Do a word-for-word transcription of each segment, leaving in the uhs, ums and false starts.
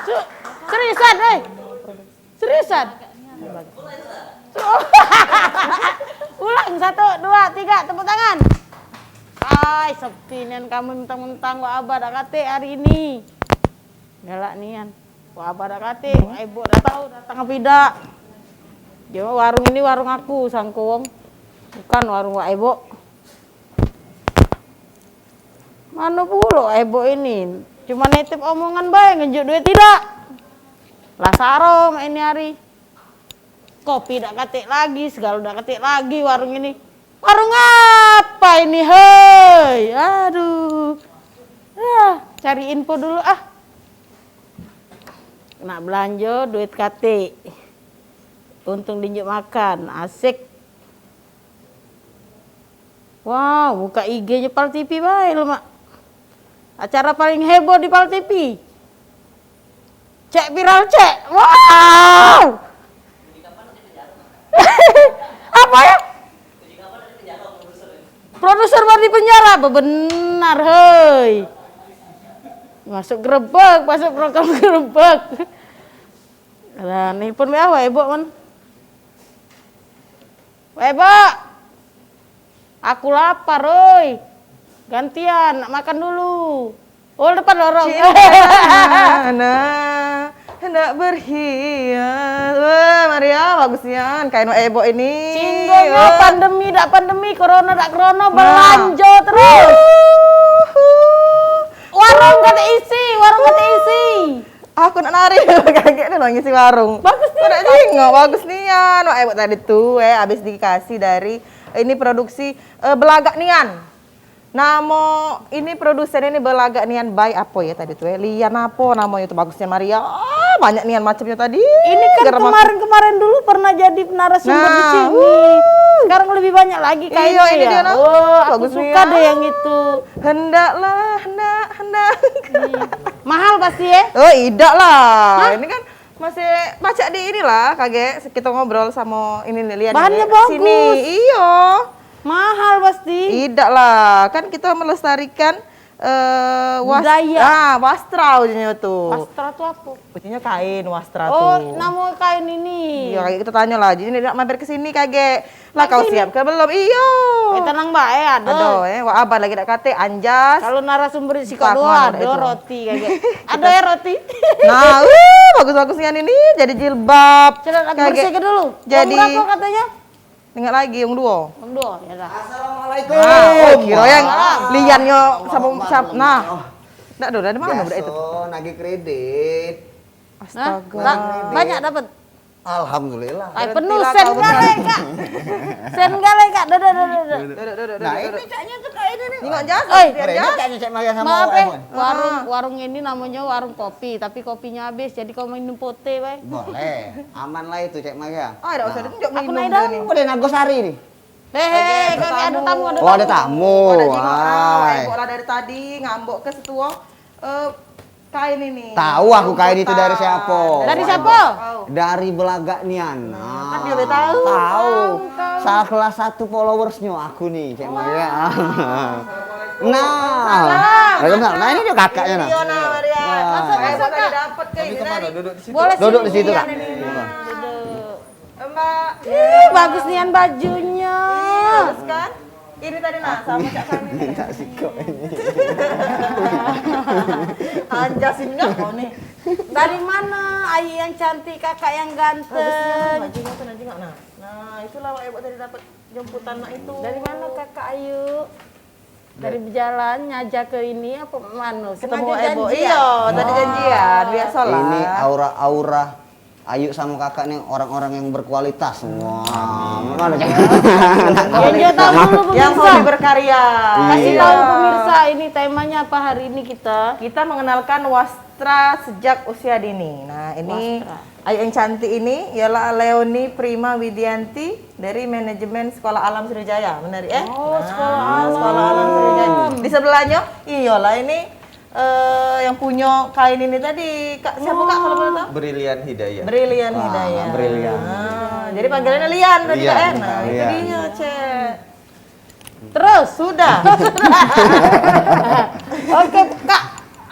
Su- Seriusan, eh? Seriusan? Ulang, satu, dua, tiga, tepuk tangan. Ai, sepi nian kamu mentang-mentang Wak Abah dak katik hari ini. Galak nian. Wak Abah dak katik, Wak Ebok dak tahu datang apa idak. Dia warung ini warung aku, sangko wong. Bukan warung Wak Ebok. Mano pulo Ebok ini? Cuma nitip omongan bae, ngenjuk duit idak. Lah saro mak ini hari. Kopi dak katik lagi, segalo dak katik lagi warung ini. Warung apa ini, hei? Aduh. Ah, cari info dulu ah. Nak belanjo duit katik. Untung dinjuk makan, asik. Wow, buka I G-nyo Pal T V bae, Lemak. Acara paling heboh di Pal T V. Cek viral, cek. Wow. Apa ya? Produser baru di penjara, bebenar, hei. Masuk gerebek, masuk program gerebek. Lah, nelpon bae awak, Ebok, man. Weh, Bok. Aku lapar, oi. Gantian, nak makan dulu. Oh, depan lorong. Cinta, nah, hendak berhias. Wah, Maria, bagus nian kain Wak Ebok ini. Singgungnyo wah. Pandemi dak pandemi, corona dak corona, nah. Belanjo terus. Uhuh. Warung kate isi, warung kate isi. Aku nak nari, kagek dah ngisi warung. Bagus ni. Kau nak jingok, bagus nian. Wak Ebok tadi tu, eh, habis dikasih dari, ini produksi, eh, Belagak Nian. Namo ini produsen ini Belagak Nian by apo ya tadi tu, eh? Lian apo namonyo tu, bagus nian Maria. Ah, banyak nian macamnyo tadi. Ini kan kemarin-kemarin dulu pernah jadi narasumber di sini. Nah, wuh. Sekarang lebih banyak lagi kainnya. Iyo, ini ya. Dia, nah. Oh, aku suka deh yang itu. Hendaklah, hendak, hendak. Iya. Mahal pasti ya? Oh, idak lah. Hah? Ini kan masih pacak di inilah, kagek kita ngobrol sama ini nih, Lian. Bahannya ini bagus. Sini, iyo. Mahal pasti. Idak lah, kan kita melestarikan eh was- budaya. Ah, wastra ujungnya tuh. Wastra tuh apa? Ujungnya kain wastra tuh. Oh, nama kain ini. Iya, kagek kita tanya lah. Jadi nak mampir ke sini kagek. Lah kau siap ke belum? Iyo. Eh, tenang bae, ado. Ado, eh, Wak Abah lagi dak katik, anjas. Kalau narasumber di siko dua, ado roti kagek. Ado ya roti. Nah, uh, bagus-bagus nian ini jadi jilbab. Coba aku bersihke dulu. Jadi uang berapo katonyo? Ingat lagi uang duo. Uang duo, ya dah. Assalamualaikum. Nah, oh, kiro yang liannyo samo siapo? Nah. Ndak do, dari mano budak itu? Biaso, nagih kredit. Astaga. Hah? Banyak dapat? Alhamdulillah. Ai, penuh sen gale, Kak. Sen gale, Kak. Duduk, duduk, duduk. Duduk, duduk, duduk. Nah, ini caknyo tuh kayak ini nih. Nengok jas, oi. Biar jas. Caknyo Cek Maria sama Maaf, eh. Warung, warung ini namonyo warung kopi, tapi kopinya habis, jadi kau minum pote bae. Boleh. Aman lah itu, Cek Maria. Ah, dak usah ditunjuk minum. Aku naik dah. Boleh Nagosari nih. Hei, hei, kami ada tamu, ada tamu. Oh, ada tamu. Ada jingok. Ai. Kok lah dari tadi ngambok ke setuo. Eh, kain ini. Tahu aku kain itu dari siapa. Dari siapa? Dari Belagak Nian. Nah, kan dia boleh tahu. Tahu. Tahu, tahu. Salah kelas satu followersnya aku nih, Cek Maria. Nah. Waalaikumsalam. Nah, ini juga kakaknya, nah. Iya, nah, Maria. Nah. Masa, masa, Kak? Duduk di situ. Boleh sini, duduk di situ, Kak. Duduk. Mbak. Ih, bagus nian bajunyo. Ih, bagus kan? Ini tadi nah, sama cak kami nih. Minta sikok ini. Anjas ini kau nih. Dari mana Ayu yang cantik, kakak yang ganteng? Bagus nian, Mbak, jingok tuh, nah, jingok, nah. Nah, itulah Wak Ebok tadi dapat jemputan nak itu. Dari mana kakak Ayu? Dari bejalan nyaja ke ini apa mano? Ketemu Ebo. Iyo, tadi janjian, biasolah. Ini aura-aura Ayu sama kakak nih orang-orang yang berkualitas. Wah, mano cak? Yang mau berkarya. Kasih tahu pemirsa, ini temanya apa hari ini kita? Kita mengenalkan wastra sejak usia dini. Nah, ini Ayu yang cantik ini ialah Leoni Prima Widianti. Dari manajemen Sekolah Alam Sriwijaya, benar, eh? Oh, Sekolah Alam. Sekolah Alam Sriwijaya. Di sebelahnyo, iyolah ini, eh, yang punyo kain ini tadi, Kak, siapa, Kak, kalau boleh tahu? Brilian Hidayah. Brilian Hidayah. Brilian. Ah, jadi panggilannya Lian tadi, Kak, eh? Nah, itu dia, Cek. Terus? Sudah. Oke, Kak.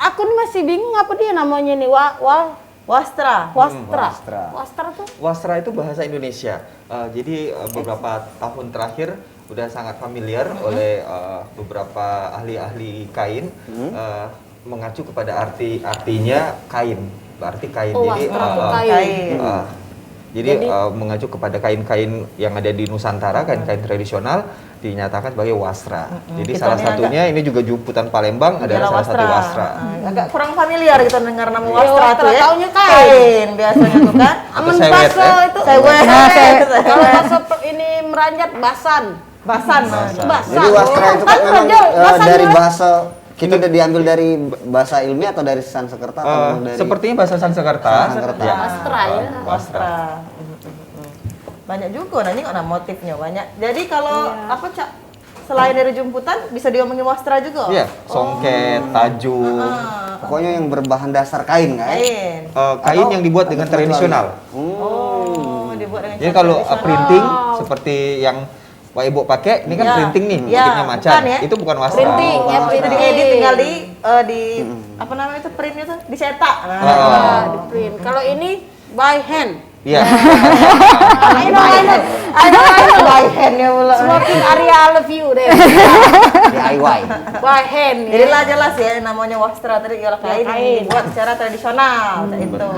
Aku ni masih bingung apa dia namanya ni, wa, wa, Wastra. wastra. Wastra. Wastra tuh. Wastra itu bahasa Indonesia. Eh, jadi eh, beberapa tahun terakhir udah sangat familiar oleh eh, beberapa ahli-ahli kain eh, mengacu kepada arti artinya kain, berarti kain. Oh, Jadi wastra tuh eh, kain. Kain. eh, jadi eh, mengacu kepada kain-kain yang ada di Nusantara, kain-kain tradisional dinyatakan sebagai wastra. Jadi Kita salah ni satunya ini juga jumputan Palembang adalah Ialah salah satu wastra. Ah, agak kurang familiar gitu dengar nama Iya, wastra, wastra, tuh ya. Taunya kain. Biasanya tuh kan. Aman sewet, baso ya? Itu. Sewet. Nah, sewet. Kalau baso pe- ini meranjat basan. Basan. Basan. Basan. Jadi wastra itu kan Kan memang meranjat, eh, basan dari dulu. Bahasa, kita udah diambil dari bahasa ilmiah atau dari sastra atau Eh, memang dari sepertinya bahasa Sanskerta. Sanskerta. Ya. Wastra ya. Wastra. Mm, mm, mm. Banyak juga nah, tengok nah motifnya banyak. Jadi kalau apa, Cak, selain dari jumputan bisa diomongin wastra juga? Iya, songket, tajuk. Ah, Pokoknya yang berbahan dasar kain kan? Kain. Eh, kain yang dibuat dengan tradisional. Oh, dibuat dengan Jadi cara kalau tradisional. printing seperti yang Wak Ibu pakai, ini kan Ya. printing nih, Ya, motifnya macan. bukan ya? Itu bukan wastra. Printing ya, Oh, itu printing. diedit tinggal di eh, di apa namanya itu printnya tuh dicetak. Nah, Ah. Di print. Kalau ini by hand. Iya. I know, I know. I know, I know. By hand ya pula. Smoking area, I love you deh. D I Y. By hand. Jadi lah jelas ya namanya wastra tadi ialah kain yang Kain. dibuat secara tradisional kayak itu.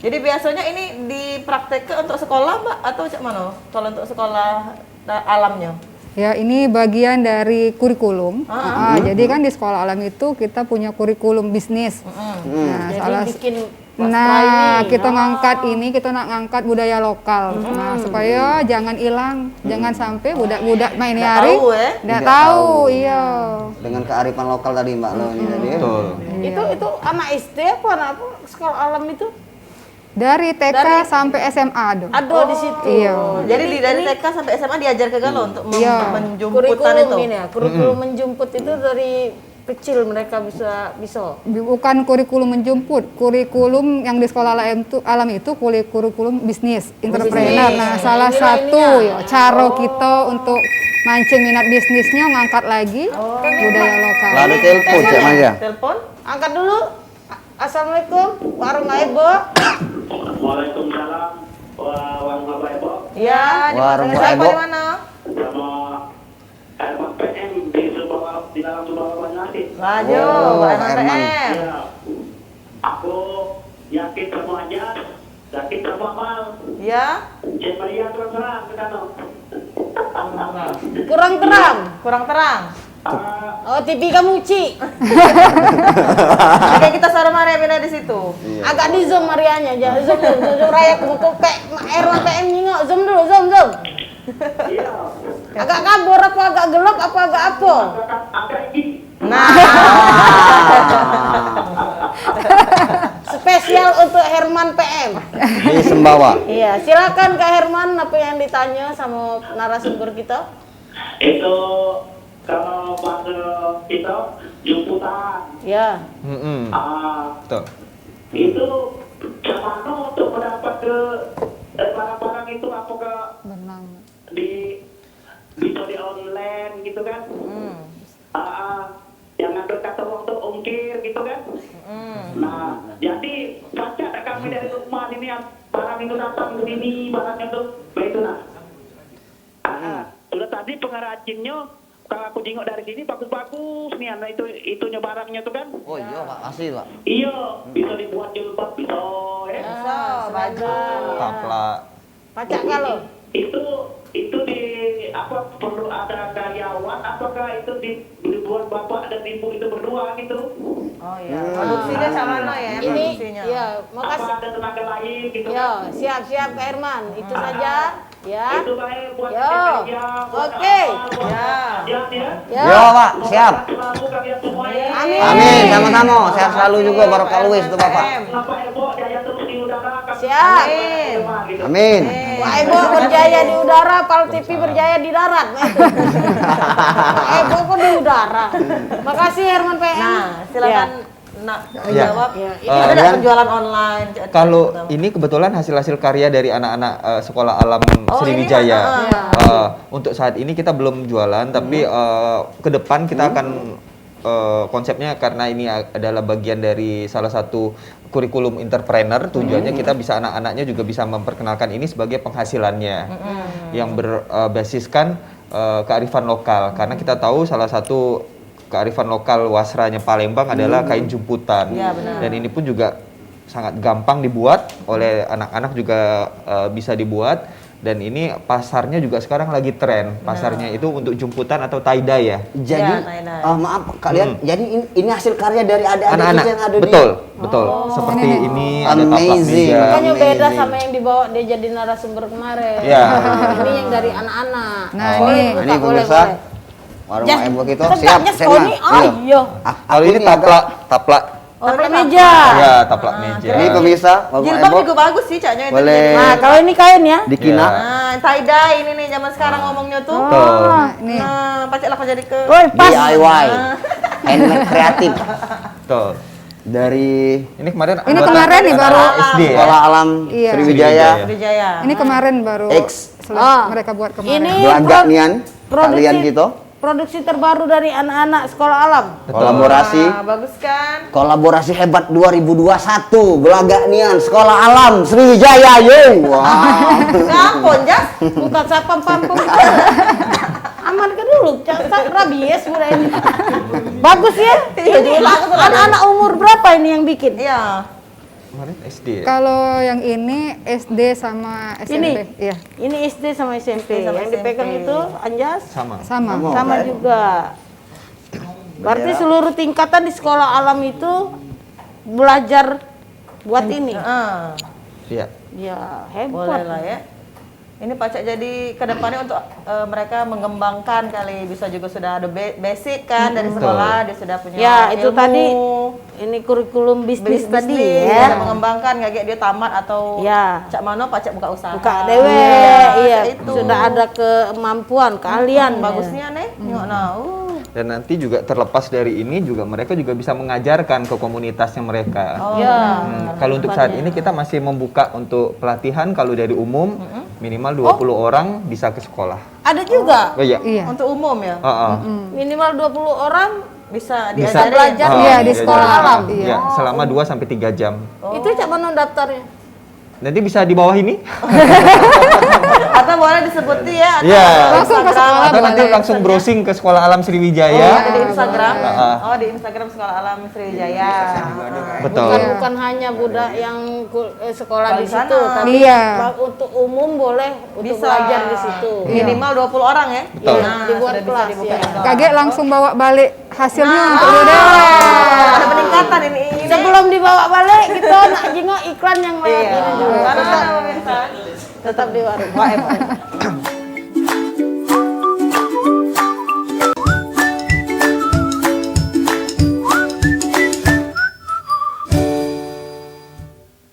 Jadi biasanya ini dipraktekkan untuk sekolah, Mbak, atau cak mana? Kalau untuk sekolah eh, alamnya? Ya, ini bagian dari kurikulum. Ah, jadi kan di sekolah alam itu kita punya kurikulum bisnis. Nah, Jadi salah bikin Nah, kita ngangkat ini, kita nak ngangkat budaya lokal. Nah, supaya jangan hilang, jangan sampai budak-budak main Nggak hari tahu, eh. Nggak tahu, iya. Dengan kearifan lokal tadi Mbak Lo ini tadi ya. Betul. Itu itu anak S D apa anak apa sekolah alam itu? Dari T K sampai S M A ada. Ada di situ. Iya. Jadi di dari T K sampai S M A diajar ke galo untuk mem- Iya, menjumputan kurikulum itu. Ini ya, kurikulum menjemput itu dari kecil mereka bisa bisa. Bukan kurikulum menjemput, kurikulum yang di sekolah alam itu, alam itu kuli- kurikulum bisnis, entrepreneur. Nah, salah satu ya cara kita untuk mancing minat bisnisnya ngangkat lagi budaya lokal. Lah ada telepon Cek Maya. Telepon? Angkat dulu. Assalamualaikum, warung Ebo. Waalaikumsalam, wa- warung Bapak Ebo. Ya, di Warung mana? Bapak Siapa Ebo. Di mana? Sama Herman P M di Sumbawa, di dalam Sumbawa Banyuasin. Wajo, Oh, Pak Herman Herman. P M. Ya, aku yakin sama aja, yakin sama mal. Ya, Cek Maria terus terang ke sana. Kurang terang. Kurang terang. Ah, Oh, T V kamu cik. Oke, kita suara Maria beda di situ. Agak di zoom Marianya aja. Zoom, zoom, zoom, zoom raya aku butuh pek Erwan P M nyingok. Zoom dulu, zoom, zoom. iya. Agak kabur apa agak gelap apa agak apa? Agak, agak ini. Nah, Spesial untuk Herman P M. Di Sumbawa. Iya, silakan Kak Herman, apa yang ditanya sama narasumber kita? Itu kalau bahasa kita jemputan. Ya. Mm-mm. Ah, Betul. itu sama untuk mendapat ke eh, barang-barang itu apakah Benang. di bisa di online gitu kan? Ah, ah. Yang ngambil kata uang tuh ongkir gitu kan? Nah, jadi pacak tak kami dari rumah sini barang itu datang ke sini barangnya tuh, nah itu nah. Ah, ah. Sudah tadi pengrajinnya kalau aku jenguk dari sini bagus-bagus nih, anu itu itunya barangnya tuh kan? Oh iya Pak, asli Pak. Iya, bisa dibuat jilbab bisa, eh. bisa, bagus. Taplak. Pacak kalau Itu itu di apa perlu ada karyawan apakah itu di, dibuat bapak dan ibu itu berdua gitu? Oh iya, produksinya sama no ya, ini produksinya. Ya, makasih. Apa ada tenaga lain gitu? Ya, siap-siap Kak Herman. Itu saja. Ya. Itu baik buat Ya. kerja, buat Oke. apa, buat Ya. kerja ya. Ya. Yo Pak, siap. Selalu kalian semua ya. Amin. Amin, sama-sama. Sehat selalu juga barokah luis tuh Bapak. Bapak Ebo jaya terus di udara. Siap. Amin. Gitu. Amin. Wah, Ebo berjaya di udara, Pal T V berjaya di darat. Ebo kok di udara. Makasih Herman P M. Nah, silakan Ya. nak Ya. jawab. Ya, ini Eh, Ada dan nggak penjualan online? Cek, kalau Bang? Ini kebetulan hasil-hasil karya dari anak-anak eh, sekolah alam Oh, ini Sriwijaya. Mas, Eh, untuk saat ini kita belum jualan, tapi eh, ke depan kita akan Eh, konsepnya karena ini a- adalah bagian dari salah satu kurikulum entrepreneur, tujuannya kita bisa, anak-anaknya juga bisa memperkenalkan ini sebagai penghasilannya yang berbasiskan eh, kearifan lokal. Karena kita tahu salah satu kearifan lokal wasranya Palembang adalah kain jumputan. Ya, benar. Dan ini pun juga sangat gampang dibuat oleh anak-anak juga eh, bisa dibuat. Dan ini pasarnya juga sekarang lagi tren. Pasarnya itu untuk jumputan atau tie-dye ya. Jadi, Ya, tie-dye. ah, maaf kalian, jadi ini, ini hasil karya dari adik-adik Anak-anak, kita yang ada betul, di betul. Seperti ini ada taplak Amazing. meja. Makanya beda Amazing. Sama yang dibawa dia jadi narasumber kemarin. Ya. Ini yang dari anak-anak. Nah, Boleh, ini. buka, Ini boleh, pemirsa, boleh. warung Jah, Mak Ebo kita. tegak, Siap, Jas, siap, kau Mak. ni. Oh, iya. Ah, Kalau aku ini ni agak- taplak, taplak. Taplak meja. Ya, taplak meja. Ini pemirsa, warung Mak Jilbab Ebo. Juga bagus sih caknya itu Boleh. jadi. Nah, kalau ini kain ya? Dikina. Nah, tie-dye ini nih zaman sekarang ngomongnya tuh. Betul. Nih. Nah, pacak lah kau jadi ke Woi, pas. D I Y. Handmade kreatif. Betul. Dari Ini kemarin Ini anggota kemarin nih anak-anak baru. S D ya. Sekolah Alam Iya. Sriwijaya. Sriwijaya. Ini kemarin baru X. sele- Ah. mereka buat kemarin. Ini Belanja pro- nian produksi, kalian gitu. Produksi terbaru dari anak-anak sekolah alam. Kolaborasi. Nah, bagus kan? Kolaborasi hebat dua ribu dua satu. Belanja nian Sekolah Alam Sriwijaya. Yo. Wah. Ngapo, Jas? Bukan satpam pampung. Aman ke dulu, cak rabies mulai ini. Bagus ya? Iya, juga bagus, Anak-anak umur berapa ini yang bikin? Iya. Kemarin S D ya. Kalau yang ini S D sama S M P. Ini? Iya. Ini S D sama S M P. S D sama Yang dipegang S M P. Itu, Anjas? Sama. Sama. Sama. Sama juga. Berarti seluruh tingkatan di sekolah alam itu belajar buat ini. Heeh. Iya. Ya, hebat. Boleh lah ya. Ini pacak jadi ke depannya untuk eh, mereka mengembangkan kali, bisa juga sudah ada ba- basic kan dari sekolah, dia sudah punya Ya, itu ilmu. Tadi ini kurikulum bisnis Bis- tadi bisnis, ya. Ada mengembangkan kayak dia tamat atau Ya. cak mano pacak buka usaha. Buka dewe, iya. Nah, itu. Sudah ada kemampuan, keahlian. Bagusnya nih, tengok nah. Uh. Dan nanti juga terlepas dari ini juga mereka juga bisa mengajarkan ke komunitasnya mereka. Oh, Ya. Hmm, kalau untuk saat ini kita masih membuka untuk pelatihan kalau dari umum minimal dua puluh orang bisa ke sekolah. Ada juga. Oh iya. Iya. Untuk umum ya? Heeh. Minimal dua puluh orang Bisa Bisa diajarin. belajar Ah, Iya, di diajarin. sekolah alam. Iya, selama dua sampai tiga jam. Itu cak mana daftarnya? Nanti bisa di bawah ini. Atau boleh disebutin ya? Atau Iya. Langsung ke sekolah Atau nanti boleh. langsung browsing ke Sekolah Alam Sriwijaya. Ada di Instagram. Heeh. Oh, di Instagram Sekolah Alam Sriwijaya. Betul. Bukan, bukan hanya budak yang kul- eh, sekolah di Sekolah situ, sana. tapi Iya. ba- untuk umum boleh untuk Bisa. Belajar di situ. Minimal dua puluh orang ya? Betul. Nah, Dibuat sudah bisa kelas, dibuka ya. juga. Kagek langsung bawa balik hasilnya untuk dia. Ah, ada peningkatan ini. Ini. Sebelum dibawa balik, kita nak jenguk iklan yang lewat Iya. ini dulu. Mana, mana, pemirsa? Tetap di warung. Wah, em.